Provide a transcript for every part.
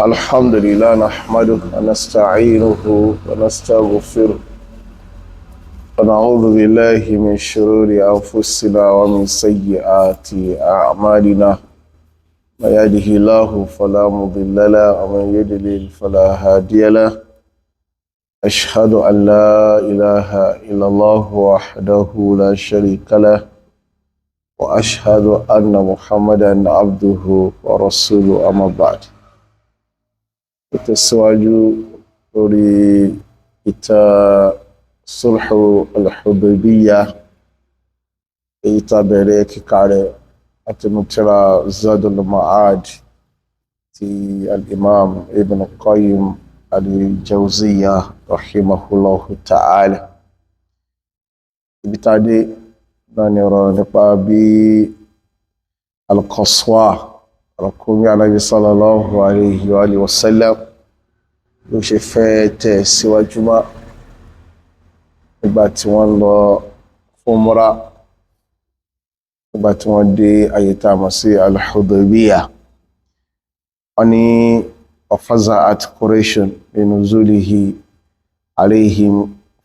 الحمد لله نحمده ونستعينه ونستغفره ونعوذ بالله من شرور أنفسنا ومن سيئات أعمالنا. من يهده الله فلا مضل له ومن يضلل فلا هادي له. أشهد أن لا إله إلا الله وحده لا شريك له، وأشهد أن محمدا عبده ورسوله. أما بعد، ìtẹ̀síwájú lórí ìtàn Sulhu al-Hudaybiyah, èyí tá a bẹ̀rẹ̀ kíkà rẹ̀ látinú tírà Zadul Ma'ad ti al-Imam Ibn Qayyim al-Jawziyah rahimahullahu ta'ala. Ibi tá a dé náà ni ọ̀rọ̀ nípa bí al-Qaswa, ràkúnmí Ànábì sallallahu alayhi wa alihi wa sallam, ló ṣe fẹ́ tẹ̀ síwájú mọ́ nígbà tí wọ́n lọ fún umra, nígbà tí wọ́n dé ayé tá a mọ̀ sí al-Hudaybiyah. Wọ́n ní ọ̀faza'at Quraysh linuzulihi alayhim,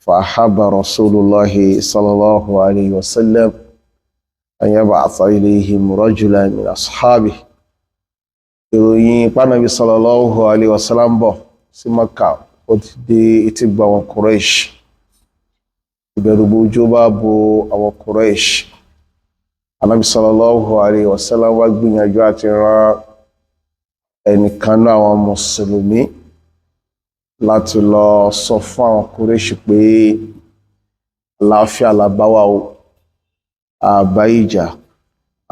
fa'ahaba rasulullahi sallallahu alayhi wa sallam an yab'atha ilayhim rajulan min ashabihi. Ìròyìn pánàbí sallallahu alayhi wa sallam bọ̀ sí Maka, ó ti dé etí gbọ́ àwọn Quraysh. Ìbẹ̀rùbojo bá bo àwọn Quraysh. Ànábì sallallahu alayhi wa sallam wá gbìyànjú àti rán ẹnìkan náà àwọn mùsùlùmí láti lọ sọ fún àwọn Quraysh pé àlàáfíà la bá wá o, àbá ìjà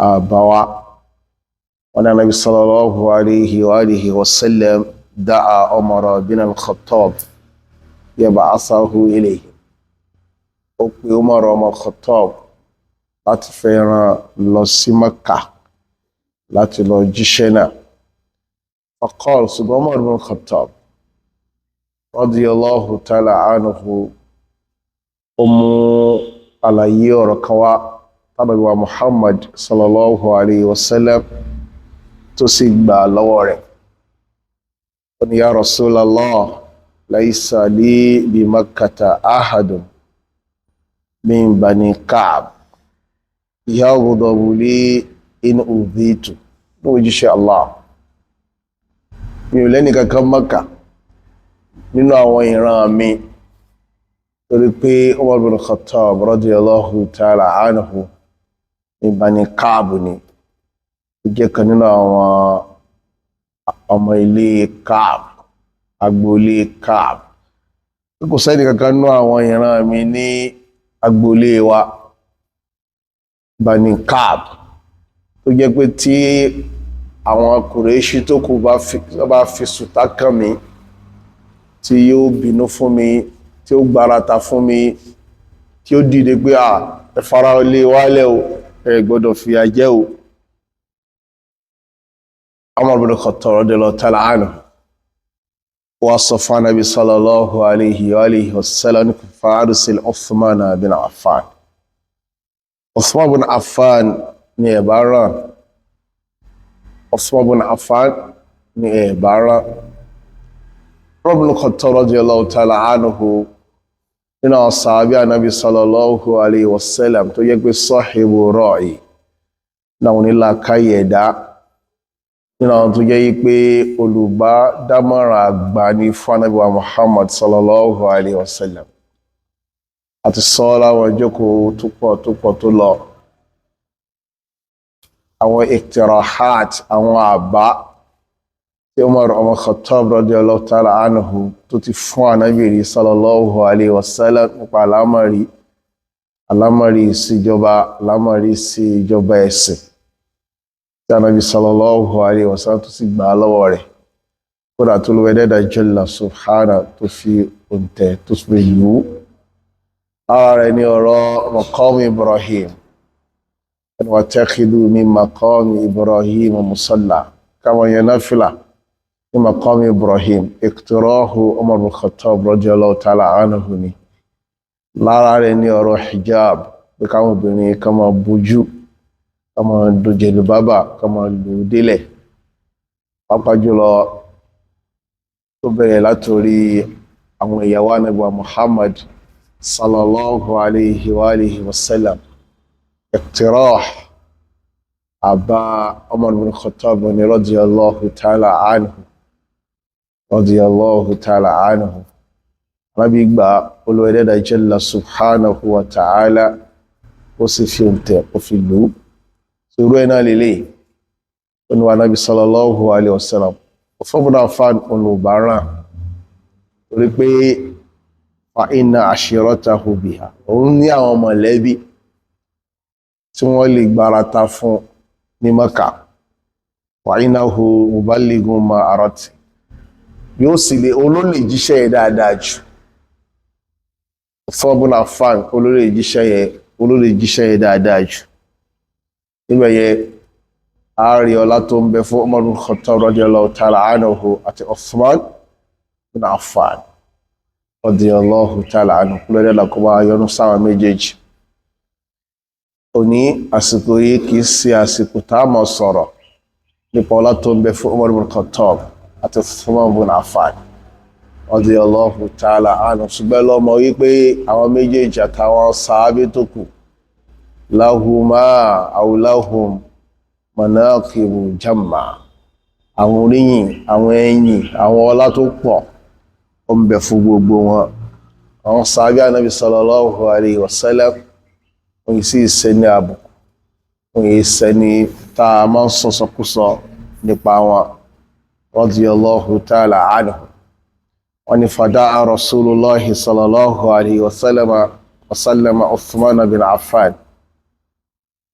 àbá wa. Wọn ní Ànábì sallallahu alayhi wa alihi wa sallam da'a Umar bin al-Khattab yab'athahu ilayhi. Ó pe Umar ọmọ Khattab láti fẹ́ rán lọ sí Mẹ́kà láti lọ jíṣẹ́ náà. Faqal, ṣùgbọ́n Umar bin al-Khattab radiyallahu ta'ala anhu, ó mú àlàyé ọ̀rọ̀ kan wá tánàbí wa Muhammad sallallahu alayhi wa sallam tó sì gbà lọ́wọ́ rẹ̀. Ó ní, ya Rasulallah, laysa li bi Makkata ahadun min bani Ka'b yaghdabu li in udhitu. Ní òjíṣẹ́ Allah, mi ò lẹ́ni kankan Mẹ́kà nínú àwọn ìran mi, torí pé Umar bin Khattab radiyallahu ta'ala anhu ní bani Ka'b ni, ó jẹ́ kan nínú àwọn ọmọ ilé Ka'b, agboolé Ka'b. Kò sẹ́ni kankan nínú àwọn ìran mi ní agboolé wa bani Ka'b tó jẹ́ pé tí àwọn Kùrẹ́ṣì tó kù bá fi sùtá kàn mí, tí yóò bínú fún mi, tí ó gbárata fún mi, tí ó dìde pé à ẹ fara lé wálẹ̀ o, ẹ gbọ́dọ̀ fìyà jẹ o. Umar bin Khattab radiyallahu ta'ala anhu wá sọ fún Ànábì sallallahu alayhi wa alihi wa sallam, fa arsil Uthman bin Affan. Uthman bin Affan ni ẹ̀ bá rán. Uthman bin Affan ni ẹ̀ bá rán. Umar bin Khattab radiyallahu ta'ala anhu, nínú àwọn sàábí Ànábì sallallahu alayhi wa sallam tó yẹ pé sahibu ra'i náà, onílàákàyè ẹ̀dá, nínú àwọn tó jẹ́ pé olùbádámọ̀ràn àgbà ní fún Ànábì wa Muhammad sallallahu alayhi wa sallam, àti sọ láwọn ìjókòó tó pọ̀ tó pọ̀ tó lọ, àwọn iktirahat, àwọn àbá tí Umar ọmọ Khattab radiyallahu ta'ala anhu tó ti fún Ànábì rí sallallahu alayhi wa sallam nípa àlámọ̀rí ìṣèjọba, àlámọ̀rí sí ìjọba ẹ̀sìn, tí Ànábì sallallahu alayhi wa sallam tó sì gbà á lọ́wọ́ rẹ̀, kódà tó lówó ẹ̀dẹ́dà jalla subhana tó fi òǹtẹ̀ tó fi lù ú. Ara rẹ̀ ní ọ̀rọ̀ maqam Ibrahim, wattakhidhu min maqami Ibrahim musalla, káwọn yẹn náfìlà ní maqam Ibrahim, iqtirahu Umar bin Khattab radiyallahu ta'ala anhu ni. Lára rẹ̀ ní ọ̀rọ̀ hijab, pé káwọn obìnrin ká máa bójú, ká máa do jẹ̀lúbábà, ká máa lò ó délẹ̀, pàápàá jùlọ Tó bẹ̀rẹ̀ látorí àwọn ìyàwó Ànábì wa Muhammad sallallahu alayhi wa alihi wa sallam. Iqtirah àbá Umar bin Khattab ní radiyallahu ta'ala anhu, radiyallahu ta'ala anhu. Ànábì gba Olúwa Ẹlẹ́dàá jalla subhanahu wa ta'ala, ó sì fi òǹtẹ̀ ó fi lù ú. Irú ẹ̀ náà lélẹ̀ oníwà Ànábì sallallahu alayhi wa sallam. Uthman bin Affan olùbáràn torí pé fa inna ashiratahu biha, òun ní àwọn mọ̀lẹ́bí tí wọ́n lè gbarata fún ní Mẹ́kà. Wa innahu muballighun ma arat, yóò sì lè olólè jíṣẹ́ yẹn dáadáa jù. Uthman bin Affan olólè jíṣẹ́ yẹn, olólè jíṣẹ́ yẹn dáadáa jù. Níbẹ̀ yẹn, ààrẹ ọlá tó ń bẹ fún Umar bin Khattab radiyallahu ta'ala anhu àti Uthman bin Affan radiyallahu ta'ala anhu, kúlẹ̀ dẹ́dà kó bá yọ́nú sáwọn méjèèjì. Òní àsìkò yìí kìí ṣe àsìkò tá a máa sọ̀rọ̀ nípa ọlá tó ń bẹ fún Umar bin Khattab àti Uthman bin Affan radiyallahu ta'ala anhu, ṣùgbọ́n lọ́mọ wípé àwọn méjèèjì àtàwọn sàábé tó kù, lahuma aw lahum manaqibu jamma, àwọn oríyìn, àwọn ẹ̀yìn, àwọn ọlá tó pọ̀ ó ń bẹ fún gbogbo wọn. Àwọn sàábé Ànábì sallallahu alayhi wa sallam, wọ́n yìí sì sẹ́ni àbùkù, wọ́n yìí sẹ́ni tá a máa ń sọ̀sọ̀kúsọ nípa wọn, radiyallahu ta'ala anhu. Wọ́n ní fada'a rasulullahi sallallahu alayhi wa sallam Uthman bin Affan.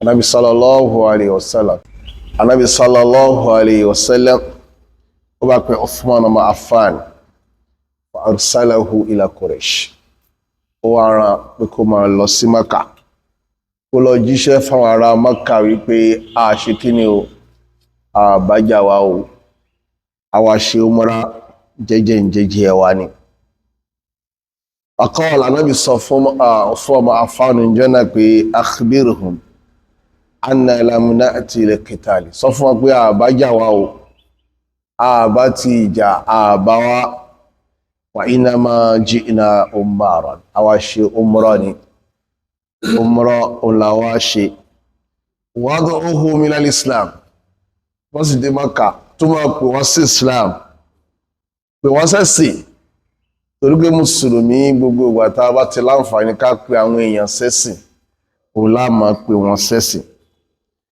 Ànábì sallallahu alayhi wa sallam, Ànábì sallallahu alayhi wa sallam, ó bá pè Uthman ọmọ Affan, wa arsalahu ila Quraysh, ó wá rán pé kó máa lọ sí Maka, kó lọ jíṣẹ́ fáwọn ará Maka wípé a ṣe kí ni o, àbájá wa o, àwa ṣe umra jẹ́jẹ́ jẹ́jẹ́ wa ni. Aqala, Ànábì sọ fún ọmọ Affan jọ́nà pé akhbirhum anna lam na'ti li qitali, sọ fún wa pé àbájá wa o, àbá ti ìjà àbá wa, wa innama ji'na umaran, àwa ṣe umra ni, umra òun ṣe. Wad'uhu minal Islam, wọ́n sì dé Maka tó máa pè wọ́n sí Islam, pè wọ́n sẹ́sìn, torí pé mùsùlùmí gbogbo ìgbà tá a bá ti láǹfààní ká pe àwọn èèyàn sẹ́sìn, òun lá máa pè wọ́n sẹ́sìn.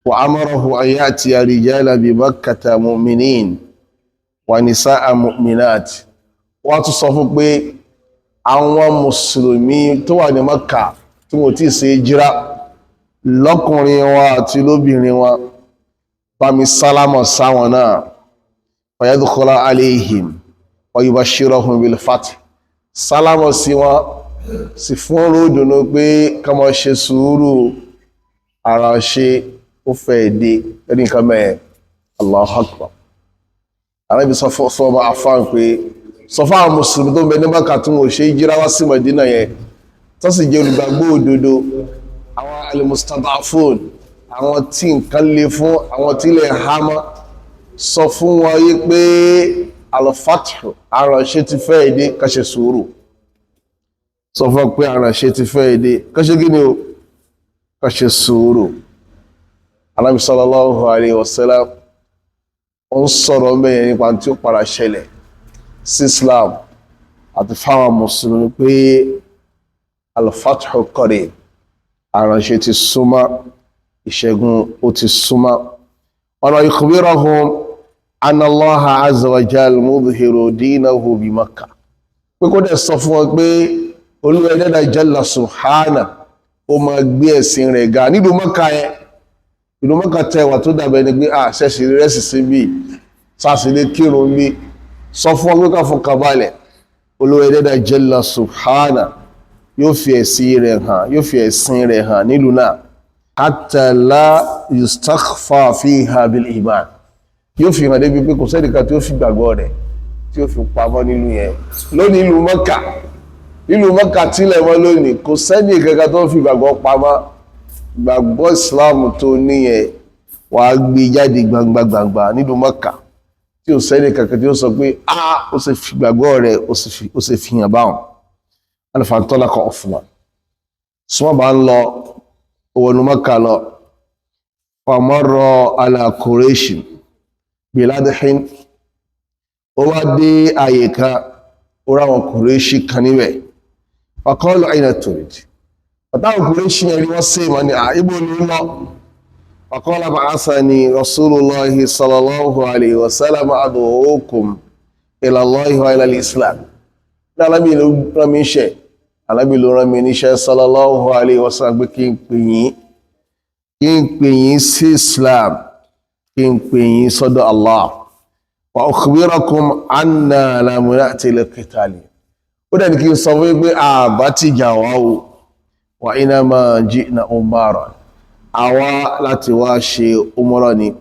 Wa amarahu an ya'tiya rijala bi Makkata mu'minin wa nisa'a mu'minat, wọ́n tún sọ fún pé àwọn mùsùlùmí tó wà ní Maka tí wọ́n ti ṣe jíra, lọ́kùnrin wọn àti lóbìnrin wọn, bá mi sálámọ̀ sáwọn náà, fayadkhula alayhim wa yubashshirahum bil fath, sálámọ̀ sí wọn, sì fún ròdùnú pé ká máa ṣe sùúrù, ara ṣe ó fẹ́ dé ẹni nǹkan mẹ́ẹ̀. Allahu akbar. Ànábì sọ fún ọmọ Affan pé sọ fún àwọn mùsùlùmí tó ń bẹ ní Mákà tí wọn ò ṣe jíra wá sí Mádínà yẹn, tó sì jẹ́ olùgbàgbọ́ òdodo, àwọn al-mustad'afun, àwọn tí nǹkan le fún, àwọn tí ilẹ̀ hámọ́, sọ fún wọn yí pé al-fathu, àránṣe ti fẹ́ dé, ká ṣe sùúrù. Sọ fún wọn pé àránṣe ti fẹ́ dé, ká ṣe gíní o, ká ṣe sùúrù. Ànábì sallallahu alayhi wa sallam ó ń sọ̀rọ̀ mẹ́yẹn nípa tí ó padà ṣẹlẹ̀ sí Islam àti fáwọn mùsùlùmí pé al-fathu qarib, àránṣe ti súnmọ́, ìṣẹ́gun ó ti súnmọ́. Ọ̀nà yukhbirahum anna Allaha azza wa jal mudhiru dinahu bi Makkah, pé kó dẹ̀ sọ fún wọn pé Olúwa Ẹlẹ́dàá jalla subhana ó máa gbé ẹ̀sìn rẹ̀ ga nílùú Mẹ́kà yẹn. Ìlú Mẹ́kà tẹwà tó dàbẹ̀ ni pé à ṣẹ̀ṣì rẹ̀ sì sí bí sásìlẹ̀ kírun bí, sọ fún wọn pé ká fọkàn balẹ̀, Olúwa Ẹlẹ́dàá jalla subhana yóò fi ẹ̀sìn rẹ̀ hàn, yóò fi ẹ̀sìn rẹ̀ hàn nílùú náà, hatta la yustakhfa fiha bil iman, yóò fi hàn débi pé kò sẹ́nìkan tí ó fi gbàgbọ́ rẹ̀ tí ó fi pamọ́ nínú yẹn. Lónìí ìlú Mẹ́kà, ìlú Mẹ́kà tilẹ̀ mọ́ lónìí, kò sẹ́ni kankan tó fi gbàgbọ́ pamọ́. Gbàgbọ́ Islam tó níyẹn wàá gbé jáde gbangba gbangba nílùú Mẹ́kà. Tí ò sẹ́ni kankan tí ó sọ pé a ó sì fi gbàgbọ́ rẹ̀, ó sì fi hàn báwọn. Wọn fà ń tọ́lá kan Uthman sọ́wọ́n bá ń lọ wọnú Mẹ́kà lọ, famarra ala Quraish biladihin. Ó wá dé àyè kan, ó ráwọn Quraish kan níbẹ̀. Faqalu ayna turid? Ọ̀táwọn Quraish yẹn rí wọ́n sí ìmọ̀ ní àìbò ní lọ. Faqala ba'athani rasulullahi sallallahu alayhi wa sallam ad'ukum ila Allahi wa ila al-Islam. Ní alábì ló rán mi iṣẹ́, alábì ló rán mi níṣẹ́ sallallahu alayhi wa sallam pé kí n pè yín, kí n pè yín sí Islam, kí n pè yín sọ́dọ̀ Allah, wa ukhbirakum anna lam na'ti liqitali. Ó dẹ̀ ní kí n sọ fún yín pé àbá ti jà wá o, wa innama ji'na umara, àwa láti wá ṣe umrah ni.